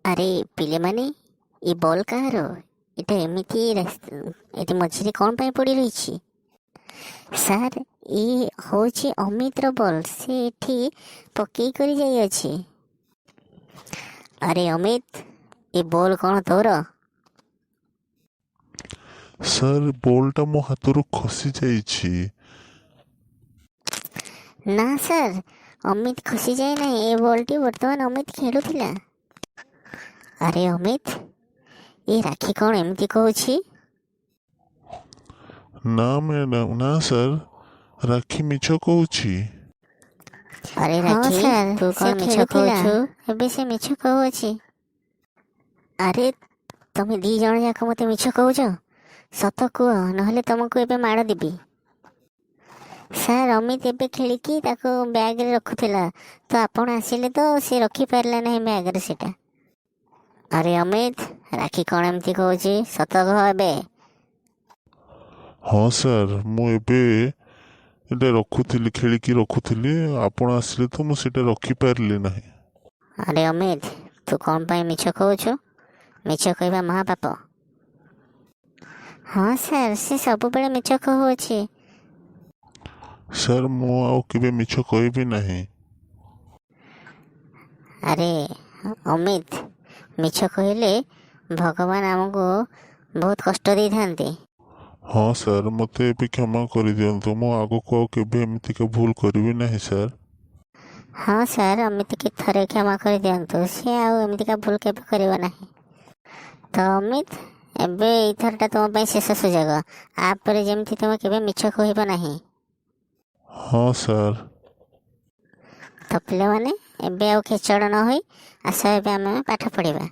ଆରେ ପିଲାମାନେ, ଏ ବଲ୍ କାହାର? ଏଇଟା ଏମିତି ଏଠି ମଝିରେ କ'ଣ ପାଇଁ ପଡ଼ି ରହିଛି? ସାର୍, ଇଏ ହେଉଛି ଅମିତର ବଲ୍। ସେ ଏଠି ପକେଇ କରି ଯାଇଅଛି। ଆରେ ଅମିତ, ଏ ବଲ୍ କ'ଣ ତୋର? ସାର୍, ବଲ୍ଟା ମୋ ହାତରୁ ଖସି ଯାଇଛି। ନା ସାର୍, ଅମିତ ଖସି ଯାଇ ନାହିଁ। ଏ ବଲ୍ଟି ବର୍ତ୍ତମାନ ଅମିତ ଖେଳୁଥିଲା। ଆରେ ଅମିତ, ଏ ରାକ୍ଷୀ କ'ଣ ଏମିତି କହୁଛି? ନା ମ୍ୟାଡ଼ାମ୍, ନା ସାର୍, ରାକ୍ଷୀ ମିଛ କହୁଛି। ଆରେ ହଁ ରାକ୍ଷୀ, ସାର୍, ତୁ ସେ କ'ଣ ମିଛ ଖେଳୁଥିଲା। କହୁଛୁ? ଏବେ ସେ ମିଛ କହୁଅଛି। ଆରେ, ତମେ 2 ଜଣ ଯାକ ମୋତେ ମିଛ କହୁଛ? ସତ କୁହ, ନହେଲେ ତମକୁ ଏବେ ମାଡ଼ ଦେବି। ସାର୍, ଅମିତ ଏବେ ଖେଳିକି ତାକୁ ବ୍ୟାଗରେ ରଖୁଥିଲା ତ ଆପଣ ଆସିଲେ ତ ସେ ରଖିପାରିଲା ନାହିଁ ବ୍ୟାଗରେ ସେଇଟା। ଆରେ ଅମିତ, ରାକ୍ଷୀ କ'ଣ ଏମିତି କହୁଛି? ସତ କହ ଏବେ। ହଁ ସାର୍, ମୁଁ ଏବେ ଏଇଟା ରଖୁଥିଲି, ଖେଳିକି ରଖୁଥିଲି। ଆପଣ ଆସିଲେ ତ ମୁଁ ସେଇଟା ରଖିପାରିଲି ନାହିଁ। ଆରେ ଅମିତ, ତୁ କ'ଣ ପାଇଁ ମିଛ କହୁଛୁ? ମିଛ କହିବା ମହାପାପ। ହଁ ସାର୍, ସେ ସବୁବେଳେ ମିଛ କହୁଅଛି। ସାର୍, ମୁଁ ଆଉ କେବେ ମିଛ କହିବି ନାହିଁ। ଆରେ ଅମିତ, ମିଛ କହିଲେ ଭଗବାନ ଆମକୁ ବହୁତ କଷ୍ଟ ଦେଇଥାନ୍ତି। ହଁ ସାର୍, ମୋତେ ଏବେ କ୍ଷମା କରିଦିଅନ୍ତୁ। ମୁଁ ଆଗକୁ ଆଉ କେବେ ଏମିତିକା ଭୁଲ କରିବି ନାହିଁ ସାର୍। ହଁ ସାର୍, ଅମିତକି ଥରେ କ୍ଷମା କରିଦିଅନ୍ତୁ। ସେ ଆଉ ଏମିତିକା ଭୁଲ କେବେ କରିବ ନାହିଁ। ତ ଅମିତ, ଏବେ ଏଇଥରଟା ତୁମ ପାଇଁ ଶେଷ ସୁଯୋଗ। ଆ ପରେ ଯେମିତି ତୁମେ କେବେ ମିଛ କହିବ ନାହିଁ। ହଁ ସାର୍। ତ ପିଲାମାନେ, ଏବେ ଆଉ ଖେଚଡ଼ ନ ହୋଇ ଆସ, ଏବେ ଆମେ ପାଠ ପଢ଼ିବା।